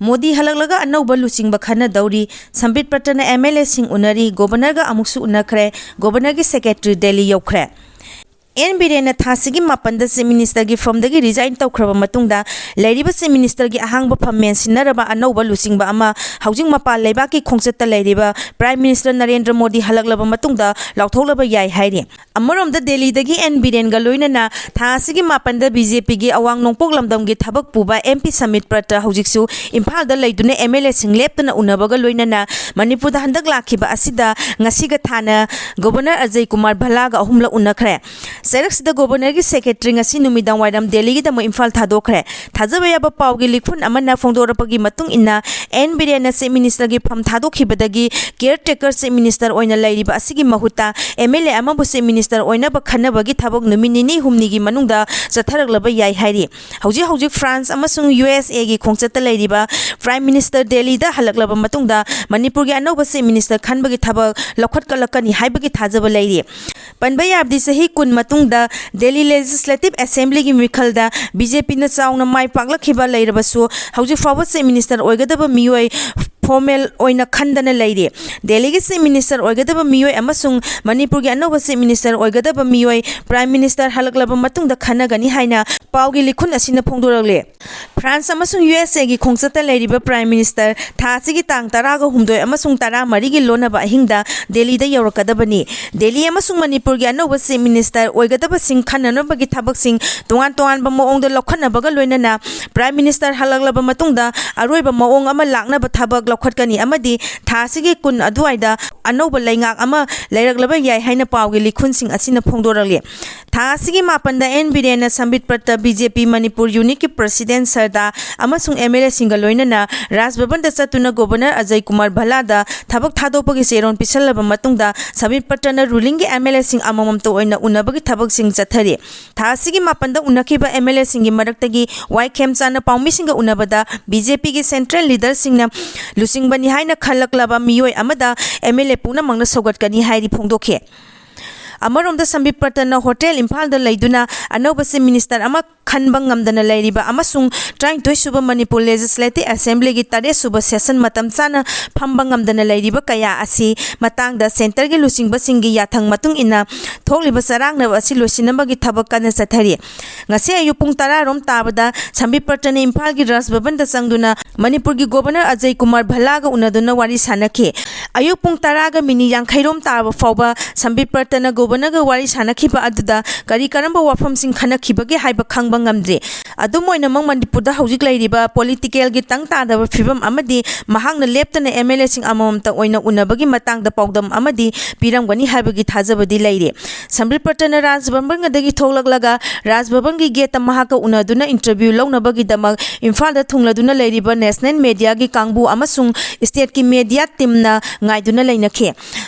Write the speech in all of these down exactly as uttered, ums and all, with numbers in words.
ꯃꯣꯗꯤ ꯍꯜꯂꯛꯂꯒ ꯑꯅꯧꯕ ꯂꯨꯆꯤꯡꯕ ꯈꯟꯅꯗꯧꯔꯤ꯫ ꯁꯝꯕꯤꯠ ꯄꯇ꯭ꯔꯅ M L ꯑꯦꯁꯤꯡ ꯎꯅꯔꯤ꯫ ꯒꯣꯕꯔꯅꯔꯒ ꯑꯃꯨꯛꯁꯨ ꯎꯅꯈ꯭ꯔꯦ꯫ ꯒꯣꯕꯔꯅꯔꯒꯤ ꯁꯦꯀ꯭ꯔꯦꯇꯔꯤ ꯗꯦꯜꯂꯤ ꯌꯧꯈ꯭ꯔꯦ꯫ ꯑꯦꯟ ꯕꯤꯔꯦꯟꯅ ꯊꯥꯁꯤꯒꯤ ꯃꯥꯄꯟꯗ ꯆꯤꯐ ꯃꯤꯅꯤꯁꯇꯔꯒꯤ ꯐꯝꯗꯒꯤ ꯔꯤꯖꯥꯏꯟ ꯇꯧꯈ꯭ꯔꯕ ꯃꯇꯨꯡꯗ, ꯂꯩꯔꯤꯕ ꯆꯤꯐ ꯃꯤꯅꯤꯁꯇꯔꯒꯤ ꯑꯍꯥꯡꯕ ꯐꯝ ꯃꯦꯟꯁꯤꯟꯅꯔꯕ ꯑꯅꯧꯕ ꯂꯨꯆꯤꯡꯕ ꯑꯃ ꯍꯧꯖꯤꯛ ꯃꯄꯥꯟ ꯂꯩꯕꯥꯛꯀꯤ ꯈꯣꯡꯆꯠꯇ ꯂꯩꯔꯤꯕ ꯄ꯭ꯔꯥꯏꯝ ꯃꯤꯅꯤꯁꯇꯔ ꯅꯔꯦꯟꯗ꯭ꯔ ꯃꯣꯗꯤ ꯍꯜꯂꯛꯂꯕ ꯃꯇꯨꯡꯗ ꯂꯥꯎꯊꯣꯛꯂꯕ ꯌꯥꯏ ꯍꯥꯏꯔꯤ꯫ ꯑꯃꯔꯣꯝꯗ, ꯗꯦꯜꯂꯤꯗꯒꯤ ꯑꯦꯟ ꯕꯤꯔꯦꯟꯒ ꯂꯣꯏꯅꯅ ꯊꯥ ꯑꯁꯤꯒꯤ ꯃꯥꯄꯟꯗ ꯕꯤ ꯖꯦ ꯄꯤꯒꯤ ꯑꯋꯥꯡ ꯅꯣꯡꯄꯣꯛ ꯂꯝꯗꯝꯒꯤ ꯊꯕꯛ ꯄꯨꯕ ꯑꯦꯝ ꯄꯤ ꯁꯃꯤꯠ ꯄꯇ꯭ꯔ ꯍꯧꯖꯤꯛꯁꯨ ꯏꯝꯐꯥꯜꯗ ꯂꯩꯗꯨꯅ ꯑꯦꯝ ꯑꯦꯜ ꯑꯦꯁꯤꯡ ꯂꯦꯞꯇꯅ ꯎꯅꯕꯒ ꯂꯣꯏꯅꯅ ꯃꯅꯤꯄꯨꯔꯗ ꯍꯟꯗꯛ ꯂꯥꯛꯈꯤꯕ ꯑꯁꯤꯗ ꯉꯁꯤꯒ ꯊꯥꯅ ꯒꯣꯕꯔꯅꯔ ꯑꯖꯌ ꯀꯨꯃꯥꯔ ꯚꯜꯂꯥꯒ ꯑꯍꯨꯝꯂꯛ ꯎꯅꯈ꯭ꯔꯦ꯫ ꯆꯩꯔꯛꯁꯤꯗ ꯒꯣꯕꯔꯅꯔꯒꯤ ꯁꯦꯀ꯭ꯔꯦꯇꯔꯤ ꯉꯁꯤ ꯅꯨꯃꯤꯗꯥꯡ ꯋꯥꯏꯔꯝ ꯗꯦꯜꯂꯤꯒꯤꯗꯃꯛ ꯏꯝꯐꯥꯜ ꯊꯥꯗꯣꯛꯈ꯭ꯔꯦ꯫ ꯊꯥꯖꯕ ꯌꯥꯕ ꯄꯥꯎꯒꯤ ꯂꯤꯈꯨꯟ ꯑꯃꯅ ꯐꯣꯡꯗꯣꯔꯛꯄꯒꯤ ꯃꯇꯨꯡ ꯏꯟꯅ, ꯑꯦꯟ ꯕꯤꯔꯦꯟꯅ ꯆꯤꯐ ꯃꯤꯅꯤꯁꯇꯔꯒꯤ ꯐꯝ ꯊꯥꯗꯣꯛꯈꯤꯕꯗꯒꯤ ꯀꯤꯌꯔ ꯇꯦꯀꯔ ꯆꯤꯐ ꯃꯤꯅꯤꯁꯇꯔ ꯑꯣꯏꯅ ꯂꯩꯔꯤꯕ ꯑꯁꯤꯒꯤ ꯃꯍꯨꯠꯇ ꯑꯦꯝ ꯑꯦꯜ ꯑꯦ ꯑꯃꯕꯨ ꯆꯤꯐ ꯃꯤꯅꯤꯁꯇꯔ ꯑꯣꯏꯅꯕ ꯈꯟꯅꯕꯒꯤ ꯊꯕꯛ ꯅꯨꯃꯤꯠ ꯅꯤꯅꯤ ꯍꯨꯝꯅꯤꯒꯤ ꯃꯅꯨꯡꯗ ꯆꯠꯊꯔꯛꯂꯕ ꯌꯥꯏ ꯍꯥꯏꯔꯤ꯫ ꯍꯧꯖꯤꯛ ꯍꯧꯖꯤꯛ ꯐ꯭ꯔꯥꯟꯁ ꯑꯃꯁꯨꯡ ꯌꯨ ꯑꯦꯁ ꯑꯦꯒꯤ ꯈꯣꯡꯆꯠꯇ ꯂꯩꯔꯤꯕ ꯄ꯭ꯔꯥꯏꯝ ꯃꯤꯅꯤꯁꯇꯔ ꯗꯦꯜꯂꯤꯗ ꯍꯜꯂꯛꯂꯕ ꯃꯇꯨꯡꯗ ꯃꯅꯤꯄꯨꯔꯒꯤ ꯑꯅꯧꯕ ꯆꯤꯐ ꯃꯤꯅꯤꯁꯇꯔ ꯈꯟꯕꯒꯤ ꯊꯕꯛ ꯂꯧꯈꯠꯀꯠꯂꯛꯀꯅꯤ ꯍꯥꯏꯕꯒꯤ ꯊꯥꯖꯕ ꯂꯩꯔꯤ꯫ ꯄꯟꯕ ꯌꯥꯕꯗꯤ, ꯆꯍꯤ ꯀꯨꯟ ꯃꯇꯨꯡꯗ ꯗꯦꯜꯂꯤ ꯂꯦꯖꯤꯁꯂꯦꯇꯤꯚ ꯑꯦꯁꯦꯝꯕ꯭ꯂꯤꯒꯤ ꯃꯤꯈꯜꯗ ꯕꯤ ꯖꯦ ꯄꯤꯅ ꯆꯥꯎꯅ ꯃꯥꯏ ꯄꯥꯛꯂꯛꯈꯤꯕ ꯂꯩꯔꯕꯁꯨ, ꯍꯧꯖꯤꯛ ꯐꯥꯎꯕ ꯆꯤꯐ ꯃꯤꯅꯤꯁꯇꯔ ꯑꯣꯏꯒꯗꯕ ꯃꯤꯑꯣꯏ ꯐꯣꯔꯃꯦꯜ ꯑꯣꯏꯅ ꯈꯟꯗꯅ ꯂꯩꯔꯤ꯫ ꯗꯦꯜꯂꯤꯒꯤ ꯆꯤꯐ ꯃꯤꯅꯤꯁꯇꯔ ꯑꯣꯏꯒꯗꯕ ꯃꯤꯑꯣꯏ ꯑꯃꯁꯨꯡ ꯃꯅꯤꯄꯨꯔꯒꯤ ꯑꯅꯧꯕ ꯆꯤꯐ ꯃꯤꯅꯤꯁꯇꯔ ꯑꯣꯏꯒꯗꯕ ꯃꯤꯑꯣꯏ ꯄ꯭ꯔꯥꯏꯝ ꯃꯤꯅꯤꯁꯇꯔ ꯍꯜꯂꯛꯂꯕ ꯃꯇꯨꯡꯗ ꯈꯟꯅꯒꯅꯤ ꯍꯥꯏꯅ ꯄꯥꯎꯒꯤ ꯂꯤꯈꯨꯟ ꯑꯁꯤꯅ ꯐꯣꯡꯗꯣꯔꯛꯂꯤ꯫ ꯐ꯭ꯔꯥꯟꯁ ꯑꯃꯁꯨꯡ ꯌꯨ ꯑꯦꯁ ꯑꯦꯒꯤ ꯈꯣꯡꯆꯠꯇ ꯂꯩꯔꯤꯕ ꯄ꯭ꯔꯥꯏꯝ ꯃꯤꯅꯤꯁꯇꯔ ꯊꯥ ꯑꯁꯤꯒꯤ ꯇꯥꯡ ꯇꯔꯥꯒ ꯍꯨꯝꯗꯣꯏ ꯑꯃꯁꯨꯡ ꯇꯔꯥꯃꯔꯤꯒꯤ ꯂꯣꯟꯅꯕ ꯑꯍꯤꯡꯗ ꯗꯦꯜꯂꯤꯗ ꯌꯧꯔꯛꯀꯗꯕꯅꯤ꯫ ꯗꯦꯜꯂꯤ ꯑꯃꯁꯨꯡ ꯃꯅꯤꯄꯨꯔꯒꯤ ꯑꯅꯧꯕ ꯆꯤꯐ ꯃꯤꯅꯤꯁꯇꯔ ꯑꯣꯏꯒꯗꯕꯁꯤꯡ ꯈꯟꯅꯅꯕꯒꯤ ꯊꯕꯛꯁꯤꯡ ꯇꯣꯉꯥꯟ ꯇꯣꯉꯥꯟꯕ ꯃꯑꯣꯡꯗ ꯂꯧꯈꯠꯅꯕꯒ ꯂꯣꯏꯅꯅ ꯄ꯭ꯔꯥꯏꯝ ꯃꯤꯅꯤꯁꯇꯔ ꯍꯜꯂꯛꯂꯕ ꯃꯇꯨꯡꯗ ꯑꯔꯣꯏꯕ ꯃꯑꯣꯡ ꯑꯃ ꯂꯥꯛꯅꯕ ꯊꯕꯛ ꯂꯧꯈꯠꯀꯅꯤ ꯑꯃꯗꯤ ꯊꯥ ꯑꯁꯤꯒꯤ ꯀꯨꯟ ꯑꯗꯨꯋꯥꯏꯗ ꯑꯅꯧꯕ ꯂꯩꯉꯥꯛ ꯑꯃ ꯂꯩꯔꯛꯂꯕ ꯌꯥꯏ ꯍꯥꯏꯅ ꯄꯥꯎꯒꯤ ꯂꯤꯈꯨꯟꯁꯤꯡ ꯑꯁꯤꯅ ꯐꯣꯡꯗꯣꯔꯛꯂꯤ꯫ ꯊꯥ ꯑꯁꯤꯒꯤ ꯃꯥꯄꯟꯗ ꯑꯦꯟ ꯕꯤꯔꯦꯟꯅ Sambit Patra B J P Manipur ꯌꯨꯅꯤꯠꯀꯤ ꯄ꯭ꯔꯁꯤꯗꯦꯟ ꯁꯔꯗꯥ ꯑꯃꯁꯨꯡ ꯑꯦꯝ ꯑꯦꯜ ꯑꯦꯁꯤꯡꯒ ꯂꯣꯏꯅꯅ ꯔꯥꯖ ꯚꯕꯟꯗ ꯆꯠꯇꯨꯅ ꯒꯣꯕꯔꯅꯔ ꯑꯖꯌ ꯀꯨꯃꯥꯔ ꯚꯜꯂꯥꯗ ꯊꯕꯛ ꯊꯥꯗꯣꯛꯄꯒꯤ ꯆꯦꯔꯣꯜ ꯄꯤꯁꯜꯂꯕ ꯃꯇꯨꯡꯗ, ꯁꯝꯕꯤꯠ ꯄꯇ꯭ꯔꯅ ꯔꯨꯂꯤꯡꯒꯤ ꯑꯦꯝ ꯑꯦꯜ ꯑꯦꯁꯤꯡ ꯑꯃꯃꯝꯇ ꯑꯣꯏꯅ ꯎꯅꯕꯒꯤ ꯊꯕꯛꯁꯤꯡ ꯆꯠꯊꯔꯤ꯫ ꯊꯥ ꯑꯁꯤꯒꯤ ꯃꯥꯄꯟꯗ ꯎꯅꯈꯤꯕ ꯑꯦꯝ ꯑꯦꯜ ꯑꯦꯁꯤꯡꯒꯤ ꯃꯔꯛꯇꯒꯤ ꯋꯥꯏ ꯈꯦꯝꯆꯥꯟꯅ ꯄꯥꯎꯃꯤꯁꯤꯡꯒ ꯎꯅꯕꯗ ꯕꯤ ꯖꯦ ꯄꯤꯒꯤ ꯁꯦꯟꯇ꯭ꯔꯦꯜ ꯂꯤꯗꯔꯁꯤꯡꯅ ꯂꯨꯆꯤꯡꯕꯅꯤ ꯍꯥꯏꯅ ꯈꯜꯂꯛꯂꯕ ꯃꯤꯑꯣꯏ ꯑꯃꯗ ꯑꯦꯝ ꯑꯦꯜ ꯑꯦ ꯄꯨꯝꯅꯃꯛꯅ ꯁꯧꯒꯠꯀꯅꯤ ꯍꯥꯏꯔꯤ ꯐꯣꯡꯗꯣꯛꯈꯤ꯫ ꯑꯃꯔꯣꯝꯗ ꯁꯝꯕꯤꯠ ꯄꯇ꯭ꯔꯅ ꯍꯣꯇꯦꯜ ꯏꯝꯐꯥꯜꯗ ꯂꯩꯗꯨꯅ ꯑꯅꯧꯕ Chief Minister ꯑꯃ ꯈꯟꯕ ꯉꯝꯗꯅ ꯂꯩꯔꯤꯕ ꯑꯃꯁꯨꯡ ꯇꯔꯥꯅꯤꯊꯣꯏ ꯁꯨꯕ ꯃꯅꯤꯄꯨꯔ Legislative Assemblyꯒꯤ ꯇꯔꯦꯠ ꯁꯨꯕ session ꯃꯇꯝ ꯆꯥꯅ ꯐꯝꯕ ꯉꯝꯗꯅ ꯂꯩꯔꯤꯕ ꯀꯌꯥ ꯑꯁꯤ ꯃꯇꯥꯡꯗ centreꯒꯤ ꯂꯨꯆꯤꯡꯕꯁꯤꯡꯒꯤ ꯌꯥꯊꯪ ꯃꯇꯨꯡ ꯏꯟꯅ ꯊꯣꯛꯂꯤꯕ ꯆꯔꯥꯡꯅꯕ ꯑꯁꯤ ꯂꯣꯏꯁꯤꯟꯅꯕꯒꯤ ꯊꯕꯛ ꯀꯟꯅ ꯆꯠꯊꯔꯤ꯫ ꯉꯁꯤ ꯑꯌꯨꯛ ꯄꯨꯡ ꯇꯔꯥ ꯔꯣꯝ ꯇꯥꯕꯗ ꯁꯝꯕꯤꯠ ꯄꯇ꯭ꯔꯅ ꯏꯝꯐꯥꯜꯒꯤ ꯔꯥꯖ ꯚꯕꯟꯗ ꯆꯪꯗꯨꯅ ꯃꯅꯤꯄꯨꯔꯒꯤ Governor ꯑꯖꯌ ꯀꯨꯃꯥꯔ ꯚꯜꯂꯥꯒ ꯎꯅꯗꯨꯅ ꯋꯥꯔꯤ ꯁꯥꯟꯅꯈꯤ꯫ ꯑꯌꯨꯛ ꯄꯨꯡ ꯇꯔꯥꯒ ꯃꯤꯅꯤꯠ ꯌꯥꯡꯈꯩ ꯔꯣꯝ ꯇꯥꯕ ꯐꯥꯎꯕ ꯁꯝꯕꯤꯠ ꯄꯇ꯭ꯔꯅ Governorꯒ ꯋꯥꯔꯤ ꯁꯥꯟꯅꯈꯤꯕ ꯑꯗꯨꯗ ꯀꯔꯤ ꯀꯔꯝꯕ ꯋꯥꯐꯝꯁꯤꯡ ꯈꯟꯅꯈꯤꯕꯒꯦ ꯍꯥꯏꯕ ꯈꯪꯕ ꯉꯝꯗ꯭ꯔꯤ꯫ ꯑꯗꯨꯝ ꯑꯣꯏꯅꯃꯛ, ꯃꯅꯤꯄꯨꯔꯗ ꯍꯧꯖꯤꯛ ꯂꯩꯔꯤꯕ politicalꯒꯤ ꯇꯪ ꯇꯥꯗꯕ ꯐꯤꯕꯝ ꯑꯃꯗꯤ ꯃꯍꯥꯛꯅ ꯂꯦꯞꯇꯅ MLAꯁꯤꯡ ꯑꯃꯃꯝꯇ ꯑꯣꯏꯅ ꯎꯅꯕꯒꯤ ꯃꯇꯥꯡꯗ ꯄꯥꯎꯗꯝ ꯑꯃꯗꯤ ꯄꯤꯔꯝꯒꯅꯤ ꯍꯥꯏꯕꯒꯤ ꯊꯥꯖꯕꯗꯤ ꯂꯩꯔꯤ꯫ ꯁꯝꯕꯤꯠ ꯄꯇ꯭ꯔꯅ ꯔꯥꯖ ꯚꯕꯟꯗꯒꯤ ꯊꯣꯛꯂꯛꯂꯒ ꯔꯥꯖ ꯚꯕꯟꯒꯤ gateꯇ ꯃꯍꯥꯛꯀ ꯎꯅꯗꯨꯅ interview ꯂꯧꯅꯕꯒꯤꯗꯃꯛ ꯏꯝꯐꯥꯜꯗ ꯊꯨꯡꯂꯗꯨꯅ ꯂꯩꯔꯤꯕ national mediaꯒꯤ ꯀꯥꯡꯕꯨ ꯑꯃꯁꯨꯡ stateꯀꯤ media teamꯅ ꯉꯥꯏꯗꯨꯅ ꯂꯩꯅꯈꯤ꯫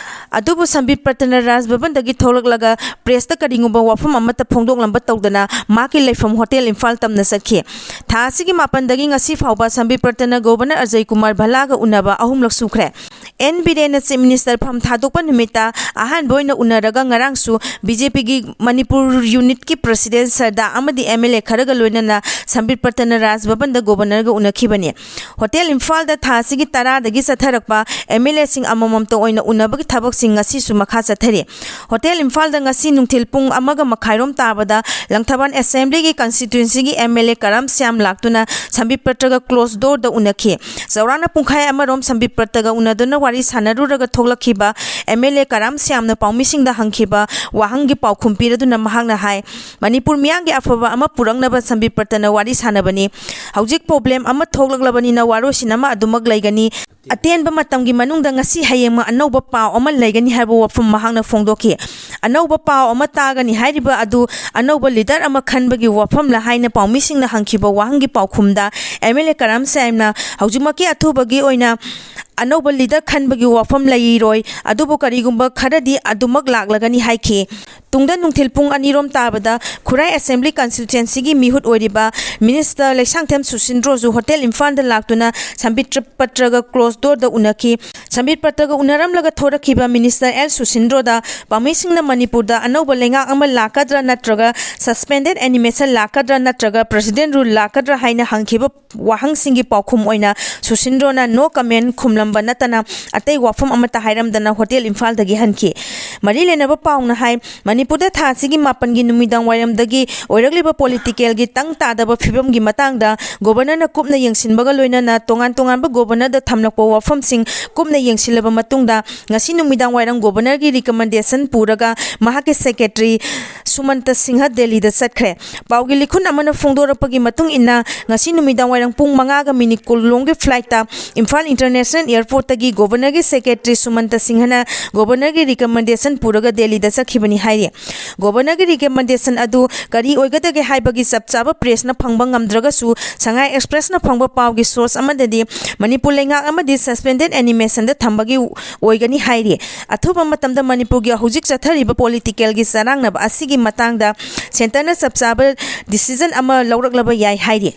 ꯑꯗꯨꯕꯨ ꯁꯝꯕꯤꯠ ꯄꯇ꯭ꯔꯅ ꯔꯥꯖ ꯚꯕꯟꯗꯒꯤ ꯊꯣꯛꯂꯛꯂꯒ pressꯇ ꯀꯔꯤꯒꯨꯝꯕ ꯋꯥꯐꯝ ꯑꯃꯠꯇ ꯐꯣꯡꯗꯣꯛꯂꯝꯕ ꯇꯧꯗꯅ ꯃꯍꯥꯛꯀꯤ ꯂꯩꯐꯝ ꯍꯣꯇꯦꯜ ꯏꯝꯐꯥꯜ ꯇꯝꯅ ꯆꯠꯈꯤ꯫ ꯊꯥ ꯑꯁꯤꯒꯤ ꯃꯥꯄꯟꯗꯒꯤ ꯉꯁꯤ ꯐꯥꯎꯕ ꯁꯝꯕꯤꯠ ꯄꯇ꯭ꯔꯅ Governor ꯑꯖꯌ ꯀꯨꯃꯥꯔ ꯚꯜꯂꯥꯒ ꯎꯅꯕ ꯑꯍꯨꯝꯂꯛ ꯁꯨꯈ꯭ꯔꯦ꯫ ꯑꯦꯟ ꯕꯤꯔꯦꯟꯅ Chief Minister ꯐꯝ ꯊꯥꯗꯣꯛꯄ ꯅꯨꯃꯤꯠꯇ ꯑꯍꯥꯟꯕ ꯑꯣꯏꯅ ꯎꯅꯔꯒ ꯉꯔꯥꯡꯁꯨ BJPꯒꯤ ꯃꯅꯤꯄꯨꯔ unitꯀꯤ president ꯁꯔꯗꯥ ꯑꯃꯗꯤ MLA ꯈꯔꯒ ꯂꯣꯏꯅꯅ ꯁꯝꯕꯤꯠ ꯄꯇ꯭ꯔꯅ ꯔꯥꯖ ꯚꯕꯟꯗ Governorꯒ ꯎꯅꯈꯤꯕꯅꯤ꯫ ꯍꯣꯇꯦꯜ ꯏꯝꯐꯥꯜꯗ ꯊꯥ ꯑꯁꯤꯒꯤ ꯇꯔꯥꯗꯒꯤ ꯆꯠꯊꯔꯛꯄ MLAꯁꯤꯡ ꯑꯃꯃꯝꯇ ꯑꯣꯏꯅ ꯎꯅꯕꯒꯤ ꯊꯕꯛꯁꯤꯡ ꯉꯁꯤꯁꯨ ꯃꯈꯥ ꯆꯠꯊꯔꯤ꯫ ꯍꯣꯇꯦꯜ ꯏꯝꯐꯥꯜꯗ ꯉꯁꯤ ꯅꯨꯡꯊꯤꯜ ꯄꯨꯡ ꯑꯃꯒ ꯃꯈꯥꯏꯔꯣꯝ ꯇꯥꯕꯗ ꯂꯪꯊꯕꯥꯜ Assemblyꯒꯤ constituencyꯒꯤ MLA ꯀꯔꯝ ꯁ꯭ꯌꯥꯝ ꯂꯥꯛꯇꯨꯅ ꯁꯝꯕꯤꯠ ꯄꯇ꯭ꯔꯒ closed doorꯗ ꯎꯅꯈꯤ꯫ ꯆꯥꯎꯔꯥꯛꯅ ꯄꯨꯡꯈꯥꯏ ꯑꯃꯔꯣꯝ ꯁꯝꯕꯤꯠ ꯄꯇ꯭ꯔꯒ ꯎꯅꯗꯨꯅ ꯋꯥꯔꯤ ꯁꯥꯟꯅꯔꯨꯔꯒ ꯊꯣꯛꯂꯛꯈꯤꯕ MLA ꯀꯔꯝ ꯁ꯭ꯌꯥꯝꯅ ꯄꯥꯎꯃꯤꯁꯤꯡꯗ ꯍꯪꯈꯤꯕ ꯋꯥꯍꯪꯒꯤ ꯄꯥꯎꯈꯨꯝ ꯄꯤꯔꯗꯨꯅ ꯃꯍꯥꯛꯅ ꯍꯥꯏ, ꯃꯅꯤꯄꯨꯔ ꯃꯤꯌꯥꯝꯒꯤ ꯑꯐꯕ ꯑꯃ ꯄꯨꯔꯛꯅꯕ ꯁꯝꯕꯤꯠ ꯄꯇ꯭ꯔꯅ ꯋꯥꯔꯤ ꯁꯥꯟꯅꯕꯅꯤ꯫ ꯍꯧꯖꯤꯛ problem ꯑꯃ ꯊꯣꯛꯂꯛꯂꯕꯅꯤꯅ ꯋꯥꯔꯣꯏꯁꯤꯟ ꯑꯃ ꯑꯗꯨꯃꯛ ꯂꯩꯒꯅꯤ꯫ ꯑꯇꯦꯟꯕ ꯃꯇꯝꯒꯤ ꯃꯅꯨꯡꯗ ꯉꯁꯤ ꯍꯌꯦꯡꯃꯛ ꯑꯅꯧꯕ ꯄꯥꯎ ꯑꯃ ꯂꯩꯒꯅꯤ ꯍꯥꯏꯕ ꯋꯥꯐꯝ ꯃꯍꯥꯛꯅ ꯐꯣꯡꯗꯣꯛꯈꯤ꯫ ꯑꯅꯧꯕ ꯄꯥꯎ ꯑꯃ ꯇꯥꯒꯅꯤ ꯍꯥꯏꯔꯤꯕ ꯑꯗꯨ ꯑꯅꯧꯕ leader ꯑꯃ ꯈꯟꯕꯒꯤ ꯋꯥꯐꯝꯂ ꯍꯥꯏꯅ ꯄꯥꯎꯃꯤꯁꯤꯡꯅ ꯍꯪꯈꯤꯕ ꯋꯥꯍꯪꯒꯤ ꯄꯥꯎꯈꯨꯝꯗ MLA ꯀꯔꯝ ꯁ꯭ꯌꯥꯝꯅ ꯍꯧꯖꯤꯛꯃꯛꯀꯤ ꯑꯊꯨꯕꯒꯤ ꯑꯣꯏꯅ ꯑꯅꯧꯕ leader ꯈꯟꯕꯒꯤ ꯋꯥꯐꯝ ꯂꯩꯔꯣꯏ, ꯑꯗꯨꯕꯨ ꯀꯔꯤꯒꯨꯝꯕ ꯈꯔꯗꯤ ꯑꯗꯨꯃꯛ ꯂꯥꯛꯂꯒꯅꯤ ꯍꯥꯏꯈꯤ꯫ ꯇꯨꯡꯗ ꯅꯨꯡꯊꯤꯜ ꯄꯨꯡ ꯑꯅꯤꯔꯣꯝ ꯇꯥꯕꯗ ꯈꯨꯔꯥꯏ Assembly Constituencyꯒꯤ ꯃꯤꯍꯨꯠ ꯑꯣꯏꯔꯤꯕ Minister ꯂꯩꯁꯥꯡꯊꯦꯝ ꯁꯨꯁꯤꯟꯗ꯭ꯔꯣꯁꯨ Hotel ꯏꯝꯐꯥꯜꯗ ꯂꯥꯛꯇꯨꯅ ꯁꯝꯕꯤꯠ ꯄꯠꯇ꯭ꯔꯒ Closed Doorꯗ ꯎꯅꯈꯤ꯫ ꯁꯝꯕꯤꯠ ꯄꯠꯇ꯭ꯔꯒ ꯎꯅꯔꯝꯂꯒ ꯊꯣꯔꯛꯈꯤꯕ Minister ꯑꯦꯜ ꯁꯨꯁꯤꯟꯗ꯭ꯔꯣꯗ ꯄꯥꯝꯃꯤꯁꯤꯡꯅ ꯃꯅꯤꯄꯨꯔꯗ ꯑꯅꯧꯕ ꯂꯩꯉꯥꯛ ꯑꯃ ꯂꯥꯛꯀꯗ꯭ꯔꯥ ꯅꯠꯇ꯭ꯔꯒ Suspended Animation ꯂꯥꯛꯀꯗ꯭ꯔꯥ ꯅꯠꯇ꯭ꯔꯒ President Rule ꯂꯥꯛꯀꯗ꯭ꯔꯥ ꯍꯥꯏꯅ ꯍꯪꯈꯤꯕ ꯋꯥꯍꯪꯁꯤꯡꯒꯤ ꯄꯥꯎꯈꯨꯝ ꯑꯣꯏꯅ ꯁꯨꯁꯤꯟꯗ꯭ꯔꯣꯅ No comment ꯈꯨꯝꯂꯝꯕ ꯅꯠꯇꯅ ꯑꯇꯩ ꯋꯥꯐꯝ ꯑꯃꯠꯇ ꯍꯥꯏꯔꯝꯗꯅ Hotel ꯏꯝꯐꯥꯜꯗꯒꯤ ꯍꯟꯈꯤ꯫ ꯃꯔꯤ ꯂꯩꯅꯕ ꯄꯥꯎꯅ ꯍꯥꯏ, ꯃꯅꯤꯄꯨꯔꯗ ꯊꯥ ꯑꯁꯤꯒꯤ ꯃꯥꯄꯟꯒꯤ ꯅꯨꯃꯤꯗꯥꯡ ꯋꯥꯏꯔꯝꯗꯒꯤ ꯑꯣꯏꯔꯛꯂꯤꯕ Politicalꯒꯤ ꯇꯪ ꯇꯥꯗꯕ ꯐꯤꯕꯝꯒꯤ ꯃꯇꯥꯡꯗ Governorꯅ ꯀꯨꯞꯅ ꯌꯦꯡꯁꯤꯟꯕꯒ ꯂꯣꯏꯅꯅ ꯇꯣꯉꯥꯟ ꯇꯣꯉꯥꯟꯕ Governorꯗ ꯊꯝꯂꯛꯄ ꯋꯥꯐꯝꯁꯤꯡ ꯀꯨꯞꯅ ꯌꯦꯡꯁꯤꯜꯂꯕ ꯃꯇꯨꯡꯗ ꯉꯁꯤ ꯅꯨꯃꯤꯗꯥꯡ ꯋꯥꯏꯔꯝ Governorꯒꯤ recommendation ꯄꯨꯔꯒ ꯃꯍꯥꯛꯀꯤ Secretary ꯁꯨꯃꯟꯇ ꯁꯤꯡꯍ ꯗꯦꯜꯂꯤꯗ ꯆꯠꯈ꯭ꯔꯦ꯫ ꯄꯥꯎꯒꯤ ꯂꯤꯈꯨꯟ ꯑꯃꯅ ꯐꯣꯡꯗꯣꯔꯛꯄꯒꯤ ꯃꯇꯨꯡ ꯏꯟꯅ ꯉꯁꯤ ꯅꯨꯃꯤꯗꯥꯡ ꯋꯥꯏꯔꯝ ꯄꯨꯡ ꯃꯉꯥꯒ minute ꯀꯨꯟ ꯂꯣꯝꯒꯤ flightꯇ ꯏꯝꯐꯥꯜ International Airportꯇꯒꯤ Governorꯒꯤ Secretary ꯁꯨꯃꯟꯇ ꯁꯤꯡꯍꯅ Governorꯒꯤ recommendation ꯄꯨꯔꯒ ꯗꯦꯜꯂꯤꯗ ꯆꯠꯈꯤꯕꯅꯤ ꯍꯥꯏꯔꯤ꯫ Governorꯒꯤ recommendation ꯑꯗꯨ ꯀꯔꯤ ꯑꯣꯏꯒꯗꯒꯦ ꯍꯥꯏꯕꯒꯤ ꯆꯞ ꯆꯥꯕ pressꯅ ꯐꯪꯕ ꯉꯝꯗ꯭ꯔꯒꯁꯨ Sangai Expressꯅ ꯐꯪꯕ ꯄꯥꯎꯒꯤ source ꯑꯃꯗꯗꯤ ꯃꯅꯤꯄꯨꯔ ꯂꯩꯉꯥꯛ ꯑꯃꯗꯤ Suspended Animationꯗ ꯊꯝꯕꯒꯤ ꯑꯣꯏꯒꯅꯤ ꯍꯥꯏꯔꯤ꯫ ꯑꯊꯨꯕ ꯃꯇꯝꯗ ꯃꯅꯤꯄꯨꯔꯒꯤ ꯍꯧꯖꯤꯛ ꯆꯠꯊꯔꯤꯕ Politicalꯒꯤ ꯆꯔꯥꯡꯅꯕ ꯑꯁꯤꯒꯤ ꯃꯇꯥꯡꯗ Centreꯅ ꯆꯞ ꯆꯥꯕ decision ꯑꯃ ꯂꯧꯔꯛꯂꯕ ꯌꯥꯏ ꯍꯥꯏꯔꯤ꯫